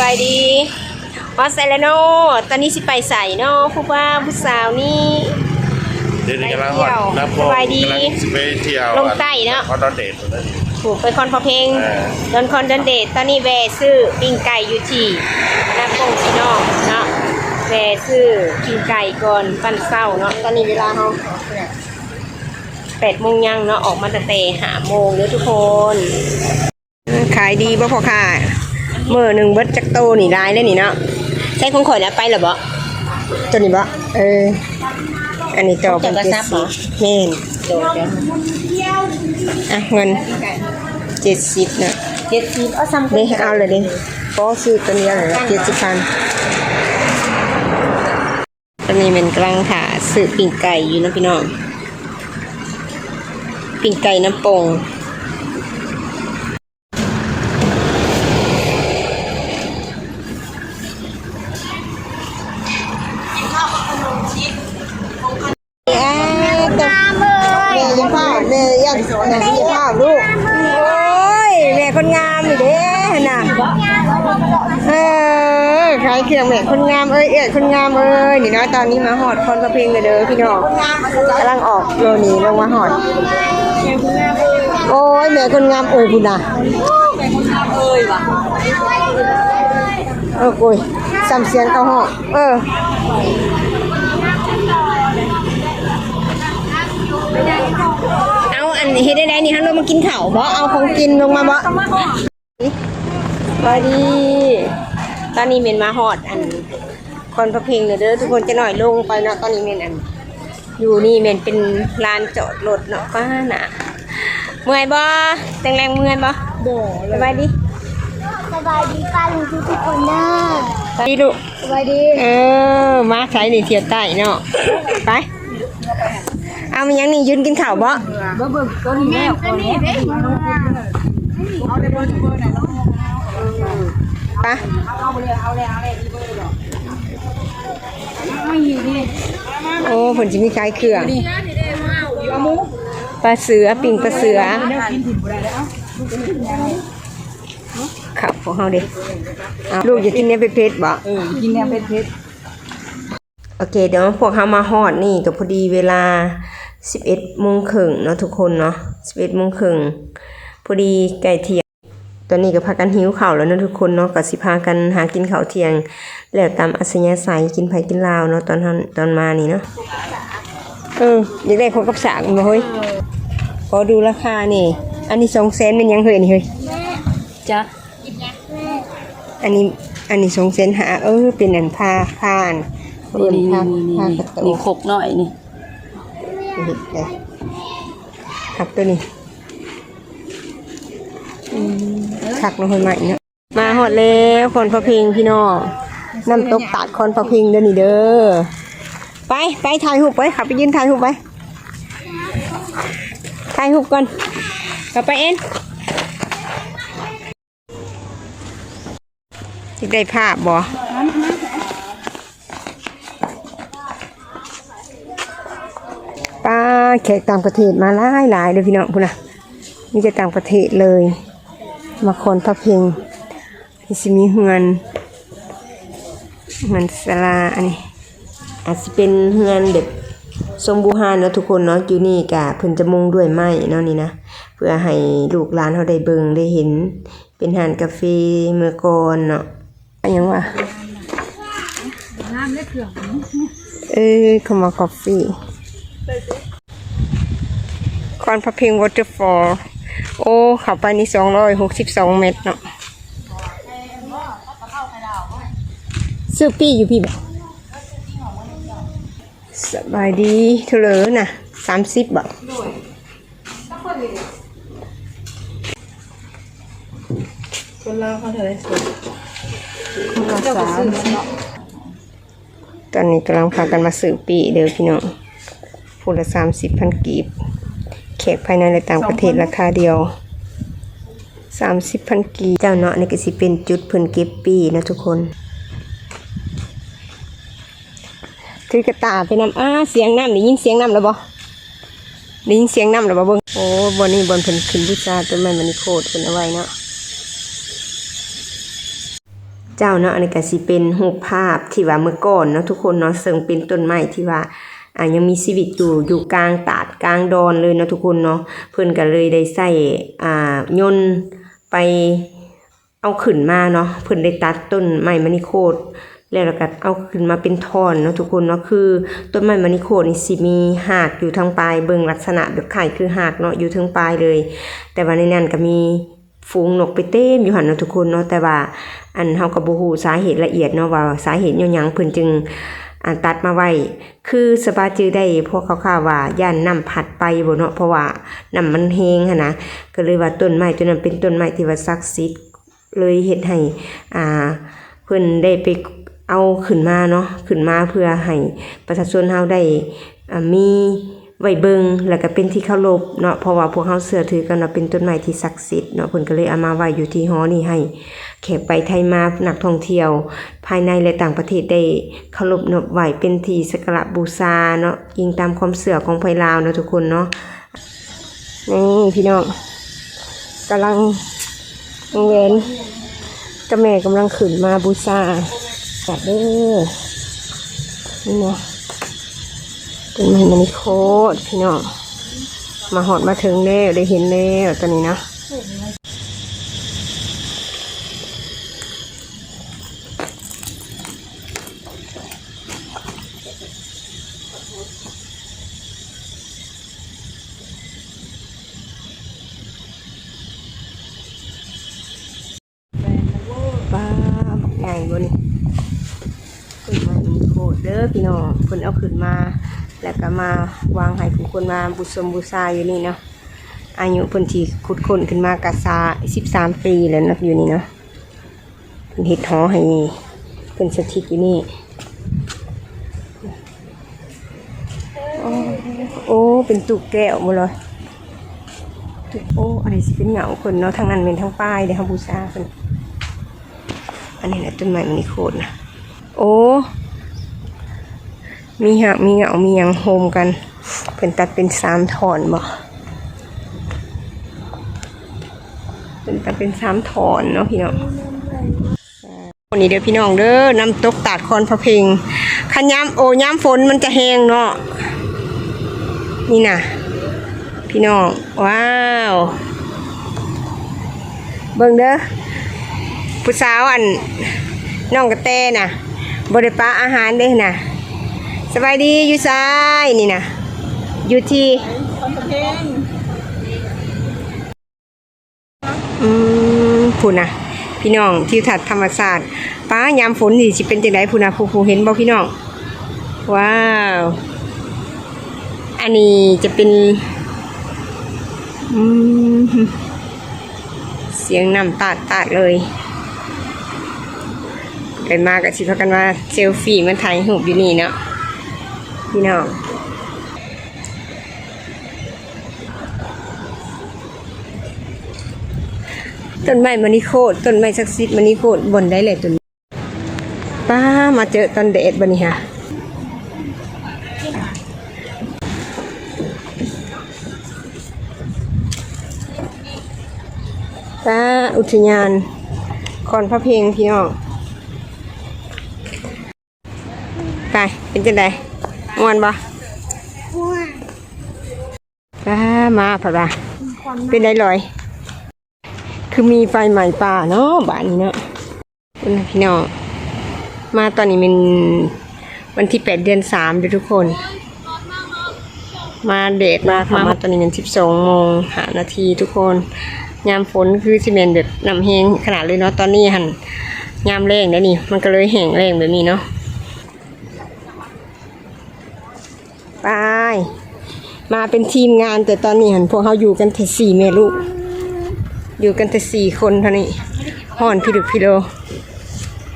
ສະບາຍດີ ຮອດໃສແລ້ວເນາະ? ຕອນນີ້ຊິໄປໃສເນາະ? ຜູ້ບ່າວຜູ້ສາວນີ້ ດຽວນີ້ກຳລັງຮອດນາໂປງ ສະບາຍດີ ກຳລັງຊິໄປທ່ຽວ ລົງໃຕ້ເນາະ ຄອນດອນເດດ ຜູ້ໄປຄອນພະເພັງ ເອີ ດອນຄອນດອນເດດ. ຕອນນີ້ແວ່ຊື້ປີ້ງໄກ່ຢູ່ທີ່ນາໂປງພີ່ນ້ອງເນາະ ແວ່ຊື້ປີ້ງໄກ່ກ່ອນຕອນເຊົ້າເນາະ. ຕອນນີ້ເວລາເຮົາແປດໂມງຍັງເນາະ ອອກມາຕັ້ງແຕ່ຫ້າໂມງເດີທຸກຄົນ. ຂາຍດີບໍ່ພໍ່ຄ້າ? ມື້ໜຶ່ງເບິດຈັກໂຕນີ້? ຫຼາຍເດ້ນີ້ເນາະ. ໃຊ້ຂອງຂ້ອຍນະ ໄປແລ້ວບໍ່? ໂຕນີ້ບໍ່? ເອີ ອັນນີ້ຕໍ່ເພິ່ນເຈັດສິບ. ແມ່ນ ອ່ະ ເງິນເຈັດສິບນະ ເຈັດສິບ ເອົາຊ້ຳເດ້ ເອົາເລີຍເດ້ ຂໍຊື້ໂຕດຽວເລີຍ ເຈັດສິບພັນ. ຕອນນີ້ແມ່ນກຳລັງຖ້າຊື້ປີ້ງໄກ່ຢູ່ເນາະພີ່ນ້ອງ ປີ້ງໄກ່ນາໂປງ. ແມ່ຢ່າຟ້າວ ແມ່ຢ່າ ແມ່ຢ່າຟ້າວລູກ. ໂອ້ຍ ແມ່ຄົນງາມນີ້ເດ້ຫັ້ນນະ ເອີ ຂາຍເຄື່ອງແມ່ຄົນງາມເອີຍ ເອື້ອຍຄົນງາມເອີຍ. ນີ້ເນາະ ຕອນນີ້ມາຮອດຄອນພະເພັງແລ້ວເດີພີ່ນ້ອງ ກຳລັງອອກໂລນີ້ ລົງມາຮອດ. ໂອ້ຍ ແມ່ຄົນງາມເອີຍ ພຸ້ນນະ ເອີ ໂອ້ຍ ຊ້ຳສຽງເຂົາຮ້ອງ. ເອີ ເອົາ ອັນ ເຮັດໄດ້ໄດນີ້ ເຮົາລົງມາກິນເຂົ້າບໍ່? ເອົາຂອງກິນລົງມາບໍ່? ສະບາຍດີ ຕອນນີ້ແມ່ນມາຮອດອັນຄອນພະເພັງແລ້ວເດີທຸກຄົນ ຈັກໜ້ອຍລົງໄປເນາະ. ຕອນນີ້ແມ່ນອັນ ຢູ່ນີ້ແມ່ນເປັນລານຈອດລົດເນາະ. ປ້ານະ ເມື່ອຍບໍ່? ແຕ່ງແລງເມື່ອຍບໍ່? ບໍ່. ສະບາຍດີ ສະບາຍດີປ້າລຸງທຸກໆຄົນເດີ. ສະບາຍດີລູກ ສະບາຍດີ. ເອີ ມາໃສນີ້ ທ່ຽວໃຕ້ເນາະ ໄປ. ເອົາ ມີຫຍັງນີ້ ຢືນກິນເຂົ້າບໍ່? ບໍ່ເບິ່ງໂຕນີ້ແລ້ວ ໄປ. ໂອ້ ເພິ່ນຊິມີຂາຍເຄື່ອງ ປາເສືອ ປີ້ງປາເສືອ. ເຂົ້າພວກເຮົາເດ້ ເອົາ ລູກຢາກກິນແນວເຜັດໆບໍ່? ເອີ ກິນແນວເຜັດໆ. ໂອເຄເນາະ ພວກເຮົາມາຮອດນີ້ກໍພໍດີເວລາສິບເອັດໂມງເຄິ່ງເນາະທຸກຄົນເນາະ ສິບເອັດໂມງເຄິ່ງ ພໍດີໃກ້ທ່ຽງ. ຕອນນີ້ກໍພາກັນຫິວເຂົ້າແລ້ວເນາະທຸກຄົນເນາະ ກໍຊິພາກັນຫາກິນເຂົ້າທ່ຽງ ແລ້ວຕາມອັດສະຍາໄສ ກິນໃຜກິນລາວເນາະ ຕອນເຮົາ ຕອນມານີ້ເນາະ. ເອີ ຢາກໄດ້ຄົກກັບສາກແມ່ນບໍ່ເຮີ້ຍ? ຂໍດູລາຄາແດ່. ອັນນີ້ສອງແສນແມ່ນຫຍັງເຮີ້ຍ ອັນນີ້ເຮີ້ຍ? ຈັກ ອັນນີ້ ອັນນີ້ສອງແສນຫ້າ. ເອີ ເປັນອັນຜ້າ ຜ້າ ອັນ ນີ້ ຜ້າ ຜ້າກະໂຕ ນີ້ຄົກນ້ອຍນີ້ ເຮັດໄດ້ຄັກໂຕນີ້. ອືມ ຄັກເນາະ ຫ້ວຍໄມ້ເນາະ. ມາຮອດແລ້ວຄອນພະເພັງພີ່ນ້ອງ ນ້ຳຕົກຕາດຄອນພະເພັງເດີນີ້ເດີ. ໄປ ໄປຖ່າຍຮູບໄປ ເຂົ້າໄປຢືນຖ່າຍຮູບໄປ ຖ່າຍຮູບກ່ອນ ເຂົ້າໄປເອັນ. ຢາກໄດ້ພາບບໍ່? ປ້າ ແຂກຕ່າງປະເທດມາຫຼາຍໆເດີພີ່ນ້ອງ ພຸ້ນນະ ມີແຕ່ຕ່າງປະເທດເລີຍ ມາຄອນພະເພັງ. ຊິມີເຮືອນ ເຮືອນສາລາ ອັນນີ້ອາດຊິເປັນເຮືອນແບບຊົມບູຮານເນາະທຸກຄົນເນາະ. ຢູ່ນີ້ກະເພິ່ນຈະມຸງດ້ວຍໄມ້ເນາະນີ້ນະ ເພື່ອໃຫ້ລູກຫຼານເຮົາໄດ້ເບິ່ງໄດ້ເຫັນ ເປັນຮ້ານກາເຟເມື່ອກ່ອນເນາະ. ຫຍັງວະ? ເອີ ຄຳວ່າກາເຟ ຄອນພະເພັງ Waterfall. ໂອ້ ເຂົ້າໄປນີ້ສອງຮ້ອຍຫົກສິບສອງແມັດເນາະ. ຊື້ປີ້ຢູ່ພີ້ບໍ່? ສະບາຍດີ ເທົ່າໃດນະ? ສາມສິບບໍ່? ຄົນລາວເຮົາເທົ່າໃດ? ຄົນລາວສາມສິບ. ຕອນນີ້ກຳລັງພາກັນມາຊື້ປີ້ເດີພີ່ນ້ອງ ຜູ້ລະສາມສິບພັນກີບ. ແຂກພາຍໃນ ແລະ ຕ່າງປະເທດລາຄາດຽວ ສາມສິບພັນກີບເຈົ້າເນາະ. ນີ້ກໍຊິເປັນຈຸດເພິ່ນເກັບປີ້ເນາະທຸກຄົນ. ຖືກະຕ່າໄປນຳ. ອາ ສຽງນ້ຳ ໄດ້ຍິນສຽງນ້ຳແລ້ວບໍ່? ໄດ້ຍິນສຽງນ້ຳແລ້ວບໍ່? ເບິ່ງ ໂອ້ ບ່ອນນີ້ບ່ອນເພິ່ນຂຶ້ນບູຊາຕົ້ນໄມ້ມະນີໂຄດເພິ່ນເອົາໄວ້ເນາະ. ເ ເຈົ້າເນາະ. ອັນນີ້ກໍຊິເປັນຮູບພາບທີ່ວ່າເມື່ອກ່ອນເນາະທຸກຄົນເນາະ, ເຊິ່ງເປັນຕົ້ນໄມ້ທີ່ວ່າ ອ່າ ຍັງມີຊີວິດຢູ່ ຢູ່ກາງຕາດກາງດອນເລີຍເນາະທຸກຄົນເນາະ. ເພິ່ນກໍເລີຍໄດ້ໃຊ້ ອ່າ ຍົນໄປເອົາຂຶ້ນມາເນາະ. ເພິ່ນໄດ້ຕັດຕົ້ນໄມ້ມະນີໂຄດແລ້ວ ແລ້ວກໍເອົາຂຶ້ນມາເປັນທ່ອນເນາະທຸກຄົນເນາະ. ຄືຕົ້ນໄມ້ມະນີໂຄດນີ້ຊິມີຮາກຢູ່ທາງປາຍ, ເບິ່ງລັກສະນະແບບຄ້າຍຄືຮາກເນາະ ຢູ່ເທິງປາຍເລີຍ, ແຕ່ວ່າໃນນັ້ນກໍມີ ຝູງນົກໄປເຕັມຢູ່ຫັ້ນເນາະທຸກຄົນເນາະ. ແຕ່ວ່າ ອັນ ເຮົາກໍບໍ່ຮູ້ສາເຫດລະອຽດເນາະ ວ່າສາເຫດຍ້ອນຫຍັງເພິ່ນຈຶ່ງ ອັນ ຕັດມາໄວ້. ຄືສະບາຈື່ໄດ້ພໍຄ່າວໆວ່າຢ້ານນ້ຳພັດໄປບໍເນາະ, ເພາະວ່ານ້ຳມັນແຮງຫັ້ນນະ, ກໍເລີຍວ່າຕົ້ນໄມ້ຕົວນັ້ນເປັນຕົ້ນໄມ້ທີ່ວ່າສັກສິດ, ເລີຍເຮັດໃຫ້ ອ່າ ເພິ່ນໄດ້ໄປເອົາຂຶ້ນມາເນາະ, ຂຶ້ນມາເພື່ອໃຫ້ປະຊາຊົນເຮົາໄດ້ ອ່າ ມີ ໄວ້ເບິ່ງ ແລ້ວກໍເປັນທີ່ເຄົາລົບເນາະ, ເພາະວ່າພວກເຮົາເຊື່ອຖືກັນວ່າເປັນຕົ້ນໄມ້ທີ່ສັກສິດເນາະ. ເພິ່ນກໍເລີຍເອົາມາໄວ້ຢູ່ທີ່ຫໍນີ້ ໃຫ້ແຂກໄປໄທມາ ນັກທ່ອງທ່ຽວພາຍໃນ ແລະ ຕ່າງປະເທດ ໄດ້ເຄົາລົບນອບໄຫວ້ ເປັນທີ່ສັກກາລະບູຊາເນາະ, ອີງຕາມຄວາມເຊື່ອຂອງໄທລາວເນາະທຸກຄົນເນາະ. ນີ້ພີ່ນ້ອງ ກຳລັງ ນ້ອງແຫວນກັບແມ່ກຳລັງຂຶ້ນມາບູຊາເດີ. ນີ້ນະ ຕົ້ນໄມ້ມະນີໂຄດພີ່ນ້ອງ, ມາຮອດມາເຖິງແລ້ວ ໄດ້ເຫັນແລ້ວຕອນນີ້ນະ. ປ້າ ບັກໃຫຍ່ບໍ່ນີ້? ຕົ້ນໄມ້ມັນໂຄດເດີພີ່ນ້ອງ, ເພິ່ນເອົາຂຶ້ນມາ ແລ້ວກໍມາວາງໃຫ້ຜູ້ຄົນມາບູຊົມບູຊາຢູ່ນີ້ເນາະ. ອາຍຸເພິ່ນທີ່ຂຸດຄົ້ນຂຶ້ນມາກໍຊາ ສິບສາມປີແລ້ວເນາະ ຢູ່ນີ້ເນາະ. ເພິ່ນເຮັດຫໍໃຫ້ເພິ່ນສະຖິດຢູ່ນີ້. ໂອ້ ໂອ້ ເປັນຕູແກ້ວໝົດເລີຍ. ໂອ້ ອັນນີ້ຊິເປັນເຫງົາເພິ່ນເນາະ, ທາງນັ້ນແມ່ນທາງປາຍເດ້ ເຮົາບູຊາເພິ່ນ. ອັນນີ້ແຫຼະຕົ້ນໄມ້ມັນນີ້ໂຄດນະ. ໂອ້ ມີຮາກ ມີເຫງົາ ມີຫຍັງໂຮມກັນ. ເພິ່ນຕັດເປັນສາມທ່ອນບໍ? ເພິ່ນຕັດເປັນສາມທ່ອນເນາະພີ່ນ້ອງ. ນີ້ເດີພີ່ນ້ອງເດີ ນ້ຳຕົກຕາດຄອນພະເພັງ. ຄັນຍາມ ໂອ້ ຍາມຝົນມັນຈະແຫ້ງເນາະ. ນີ້ນະ ພີ່ນ້ອງ ວ້າວ ເບິ່ງເດີ ຜູ້ສາວ ອັນ ນ້ອງກະແຕນະ ບໍ່ໄດ້ປະອາຫານເດ້ນະ. ສະບາຍດີ ຢູ່ໃສ? ນີ້ນະ ຢູ່ທີ່ ອືມ ພຸ້ນນະ ພີ່ນ້ອງ ທິວທັດທຳມະຊາດ. ປ້າ ຍາມຝົນນີ້ຊິເປັນຈັ່ງໃດ? ພຸ້ນນະ ຜູ້ ຜູ້ເຫັນບໍ່ພີ່ນ້ອງ? ວ້າວ ອັນນີ້ຈະເປັນ ອືມ ສຽງນ້ຳຕາດໆເລີຍ. ໄປມາກໍຊິພາກັນມາເຊລຟີ ມາຖ່າຍຮູບຢູ່ນີ້ເນາະ ພີ່ນ້ອງ. ຕົ້ນໄມ້ມະນີໂຄດ ຕົ້ນໄມ້ສັກສິດມະນີໂຄດ ບ່ອນໃດແຫຼະຕົວນີ້? ປ້າ ມາເຈີຕອນແດດບັດນີ້ຫາ. ປ້າ ອຸທິຍານຄອນພະເພັງ ພີ່ນ້ອງ. ໄປ ເປັນຈັ່ງໃດ? ມ່ວນບໍ່? ມ່ວນ. ປ້າ ມາພັດວ່າ ເປັນໃດລອຍ? ຄືມີໄຟໄໝ້ປ່າເນາະ ບາດນີ້ເນາະ. ພຸ້ນນະ ພີ່ນ້ອງ ມາຕອນນີ້ແມ່ນວັນທີແປດ ເດືອນສາມເດີທຸກຄົນ. ມາແດດມາຄ່ຳ ມາຕອນນີ້ແມ່ນສິບສອງໂມງຫ້ານາທີທຸກຄົນ. ຍາມຝົນຄືຊິແມ່ນແບບນ້ຳແຮງຂະໜາດເລີຍເນາະ. ຕອນນີ້ຫັ້ນຍາມແລ້ງແລ້ວນີ້ ມັນກໍເລີຍແຫ້ງແລ້ງແບບນີ້ເນາະ. ໄປ ມາເປັນທີມງານ ແຕ່ຕອນນີ້ຫັ້ນ ພວກເຮົາຢູ່ກັນແຕ່ສີ່ແມ່ລູກ ຢູ່ກັນແຕ່ສີ່ຄົນເທົ່ານີ້. ຮ້ອນພິລຶກພິໂລ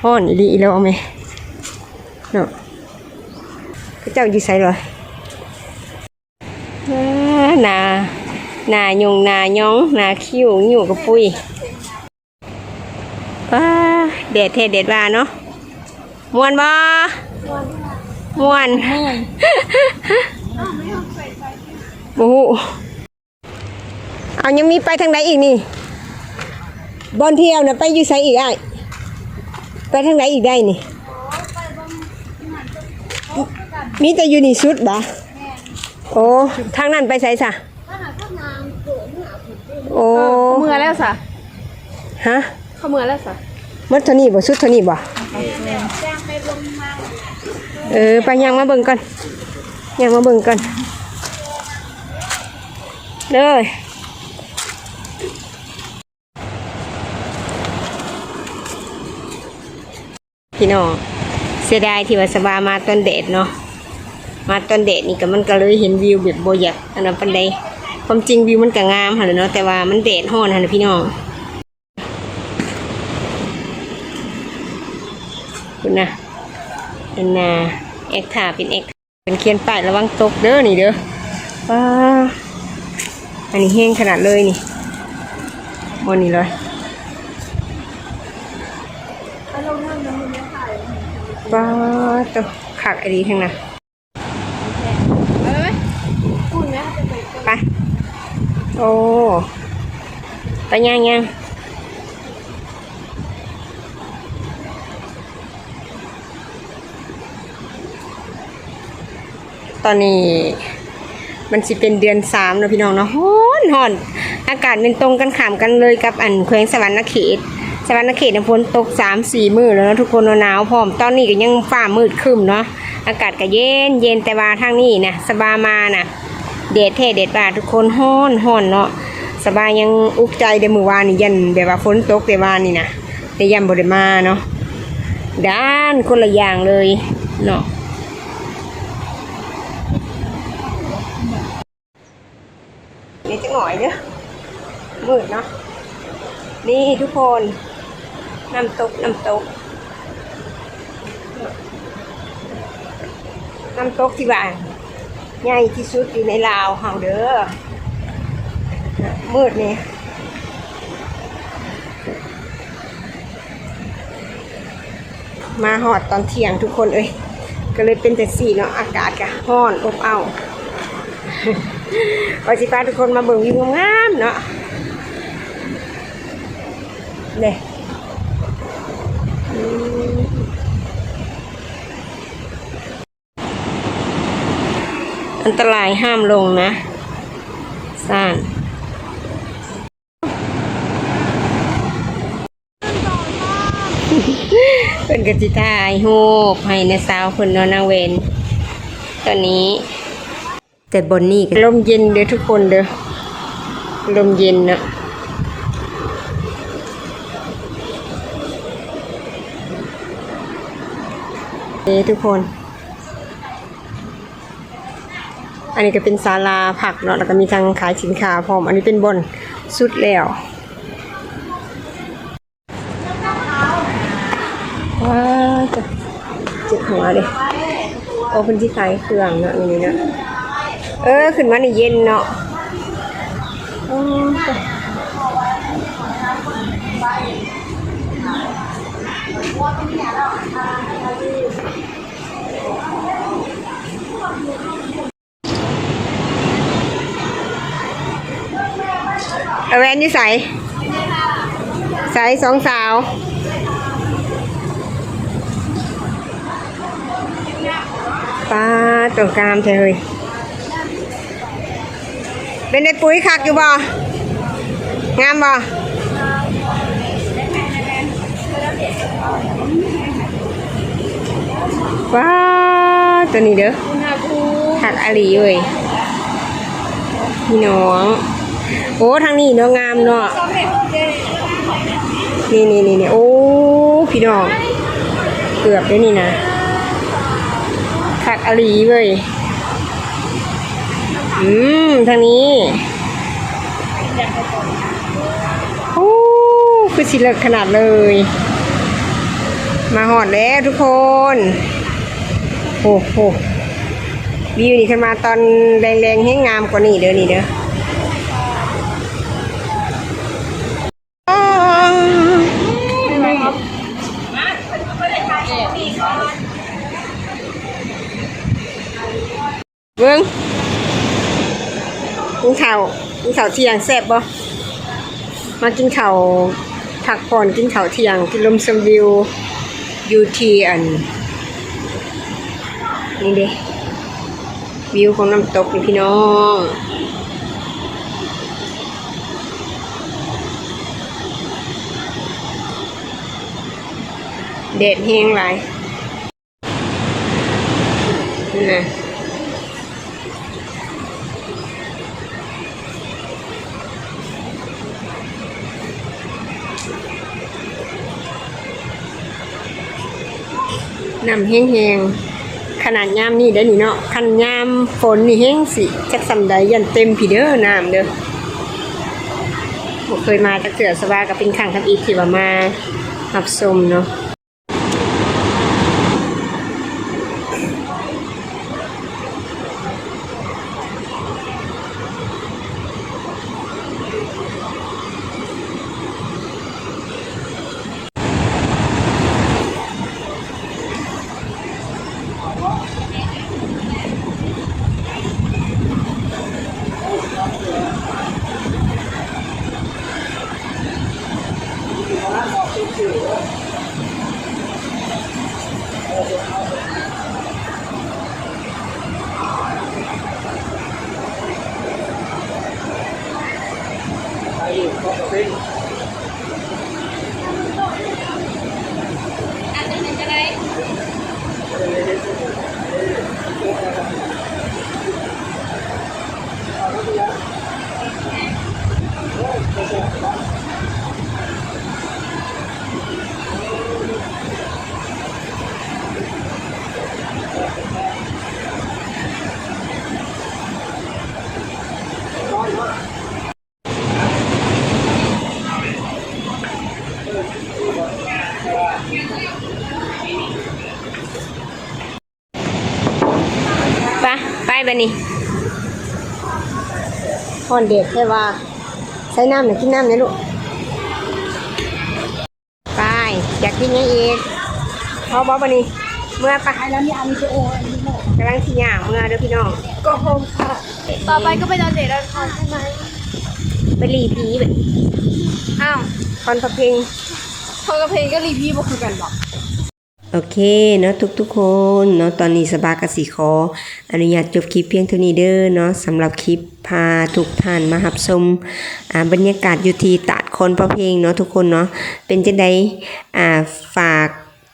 ຮ້ອນອີ່ຫຼີອີ່ຫຼໍແມ່ເນາະ. ເຂົາເຈົ້າຢູ່ໃສລະ? ເອີ ໜ້າ ໜ້າຍົງໜ້າຍອງ ໜ້າຄິ້ວ ງິ້ວກະປຸຍ. ປ້າ ແດດແທ້ແດດວ່າເນາະ. ມ່ວນບໍ່? ມ່ວນ. ບໍ່ຮູ້. ເອົາ ຍັງມີໄປທາງໃດອີກນີ້? ບ່ອນທ່ຽວນະ ໄປຢູ່ໃສອີກອ້າຍ? ໄປ ປທາງໃດອີກໄດ້ນີ້? ມີແຕ່ຢູ່ນີ້ສຸດບໍ? ໂອ້ ທາງນັ້ນໄປໃສຊະ? ໂອ້ ເອີ ເຂົາເມືອແລ້ວຊະ. ຮະ? ເຂົາເມືອແລ້ວຊະ. ໝົດເທົ່ານີ້ບໍ່? ສຸດເທົ່ານີ້ບໍ່? ເອີ ໄປ ຍ່າງມາເບິ່ງກ່ອນ ຍ່າງມາເບິ່ງກ່ອນເດີ. ພີ່ນ້ອງ ເສຍດາຍທີ່ວ່າສະບາມາຕອນແດດເນາະ, ມາຕອນແດດນີ້ກໍ ມັນກໍເລີຍເຫັນວິວແບບບໍ່ຢາກອັນນັ້ນປານໃດ. ຄວາມຈິງວິວມັນກໍງາມຫັ້ນແຫຼະເນາະ ແຕ່ວ່າມັນແດດຮ້ອນຫັ້ນນະພີ່ນ້ອງ. ພຸ້ນນະ ອັນນ່າ ແອັກທ່າເປັນແອັກ ເພິ່ນຂຽນປ້າຍລະວັງຕົກເດີນີ້ເດີ. ປ້າ ອັນນີ້ແຮງຂະໜາດເລີຍນີ້ ບ່ອນນີ້ເລີຍ. ປ້າ ໂຕ ຄັກອີ່ຫຼີທັງນັ້ນ. ໄປ ໂອ້ ໄປ ຍ່າງໆ. ຕອນນີ້ມັນຊິເປັນເດືອນສາມແລ້ວພີ່ນ້ອງເນາະ, ຮ້ອນໆ ອາກາດແມ່ນຕົງກັນຂ້າມກັນເລີຍກັບອັນແຂວງສະຫວັນນະເຂດ. ສະຫວັນນະເຂດນະ ຝົນຕົກສາມສີ່ມື້ແລ້ວເນາະທຸກຄົນເນາະ, ໜາວພ້ອມ. ຕອນນີ້ກໍຍັງຟ້າມືດຄຶ້ມເນາະ, ອາກາດກໍເຢັນໆ ແຕ່ວ່າທາງນີ້ນະ ສະບາມານະ ແດດແທ້ແດດວ່າທຸກຄົນ ຮ້ອນໆ ເນາະ. ສະບາຍັງອຸກໃຈເດ້ ມື້ວານນີ້ຢ້ານແບບວ່າຝົນຕົກແຕ່ວານນີ້ນະ ແຕ່ຢ້ານບໍ່ໄດ້ມາເນາະ, ດ້ານຄົນລະຢ່າງເລີຍເນາະ. ນີ້ຈັກໜ້ອຍເດີ ມືດເນາະ. ນີ້ທຸກຄົນ ນ້ຳຕົກ ນ້ຳຕົກ ນ້ຳຕົກທີ່ວ່າໃຫຍ່ທີ່ສຸດຢູ່ໃນລາວເຮົາເດີ ມືດນີ້. ມາຮອດຕອນທ່ຽງທຸກຄົນເອີຍ ກໍເລີຍເປັນຈັ່ງຊີ້ເນາະ, ອາກາດກະຮ້ອນອົບເອົ້າ. ວ່າຊິພາທຸກຄົນມາເບິ່ງວິວງາມໆ ເນາະ ເດ້. ອັນຕະລາຍຫ້າມລົງນະ ສ້ານ. ເພິ່ນກໍຊິຖ່າຍຮູບໃຫ້ນ້າສາວເພິ່ນເນາະ ນາງເວັນ. ຕອນນີ້ ແຕ່ບ່ອນນີ້ກໍລົມເຢັນເດີທຸກຄົນເດີ ລົມເຢັນເນາະ ເດ້ທຸກຄົນ. ອັນນີ້ກໍເປັນສາລາພັກເນາະ ແລ້ວກໍມີທັງຂາຍສິນຄ້າພ້ອມ. ອັນນີ້ເປັນບ່ອນສຸດແລ້ວ. ວ້າວ ເຈັບຫົວເດ້. ໂອ້ ເພິ່ນຊິຂາຍເຄື່ອງເນາະ ນີ້ເນາະ. ເອີ ຂຶ້ນມານີ້ເຢັນເນາະ. ໂອ້ ອາແວນຢູ່ໃສ? ໃສສອງສາວ? ປາດ ຕົວງາມແທ້ເຮີ້ຍ. ເປັນໃດປຸ້ຍ ຄັກຢູ່ບໍ່? ງາມບໍ່? ວ້າວ ຕົວນີ້ເດີ ຄັກອີ່ຫຼີເວີຍ ພີ່ນ້ອງ. ໂອ້ ທາງນີ້ເນາະ ງາມເນາະ ນີ້ໆໆໆ. ໂອ້ ພີ່ນ້ອງ ເກືອບເດ້ນີ້ນະ ຄັກອີ່ຫຼີເວີຍ. ອືມ ທາງນີ້ ໂອ້ ຄືຊິເລິກຂະໜາດເລີຍ. ມາຮອດແລ້ວທຸກຄົນ. ໂອ້ໂຫ ວິວນີ້ ຄັນມາຕອນແລງໆ ແຮງງາມກວ່ານີ້ເດີ ນີ້ເດີ. ເບິ່ງ ກິນເຂົ້າ ກິນເຂົ້າທ່ຽງແຊບບໍ່? ມາກິນເຂົ້າ ພັກຜ່ອນ ກິນເຂົ້າທ່ຽງ ກິນລົມຊົມວິວ. ຢູ່ທີ່ອັນ ນີ້ເດ້ ວິວຂອງນ້ຳຕົກນີ້ພີ່ນ້ອງ ແດດແຮງຫຼາຍ. ນະ ນ້ຳແຮງໆ ຂະໜາດຍາມນີ້ໄດ໋ນີ້ເນາະ ຄັນຍາມຝົນນີ້ແຮງຊິຈັກສ່ຳໃດ ຢ້ານເຕັມພີ້ເດີ ນ້ຳເດີ. ບໍ່ເຄີຍມາຈັກເທື່ອ ສະບາກໍເປັນຄັ້ງທຳອິດທີ່ວ່າມາຮັບຊົມເນາະ. ໄປ ໄປບາດນີ້ ຮ້ອນແດດແທ້ວ່າ. ໃສ່ນ້ຳ ກິນນ້ຳແດ່ລູກ. ໄປ ຢາກກິນຫຍັງອີກ? ພໍບໍ່ບາດນີ້? ເມືອປະ. ກຳລັງຊິຍ່າງເມືອເດີພີ່ນ້ອງ. ກໍໂຮມຄ່ະ. ຕໍ່ໄປກໍໄປນອນເດດນອນຄອນໃຊ່ໄໝ? ໄປຫຼີ່ຜີບາດນີ້. ອ້າວ ຄອນພະເພັງ. ຄອນພະເພັງກັບຫຼີ່ຜີບໍ່ຄືກັນບໍ? ໂອເຄເນາະ ທຸກໆຄົນເນາະ, ຕອນນີ້ສະບາກະຊິຂໍອະນຸຍາດຈົບຄລິບພຽງເທົ່ານີ້ເດີເນາະ. ສຳລັບຄລິບພາທຸກທ່ານມາຮັບຊົມ ອາ ບັນຍາກາດຢູ່ທີ່ຕາດຄອນພະເພັງເນາະທຸກຄົນເນາະ. ເປັນຈັ່ງໃດ ອາ ຝາກ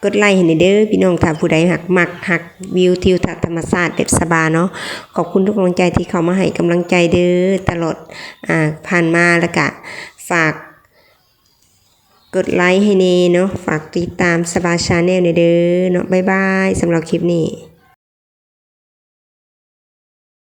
ກົດໄລໃຫ້ແດ່ເດີພີ່ນ້ອງ ຖ້າຜູ້ໃດຮັກ ມັກຮັກວິວທິວທັດທຳມະຊາດແບບສະບາເນາະ. ຂອບຄຸນທຸກກຳລັງໃຈທີ່ເຂົ້າມາໃຫ້ກຳລັງໃຈເດີ ຕະຫຼອດ ອາ ຜ່ານມາ ແລ້ວກະຝາກ ກົດໄລໃຫ້ແດ່ເນາະ, ຝາກຕິດຕາມສະບາຊາແນວແດ່ເດີເນາະ. ບາຍບາຍ ສຳລັບຄລິບນີ້.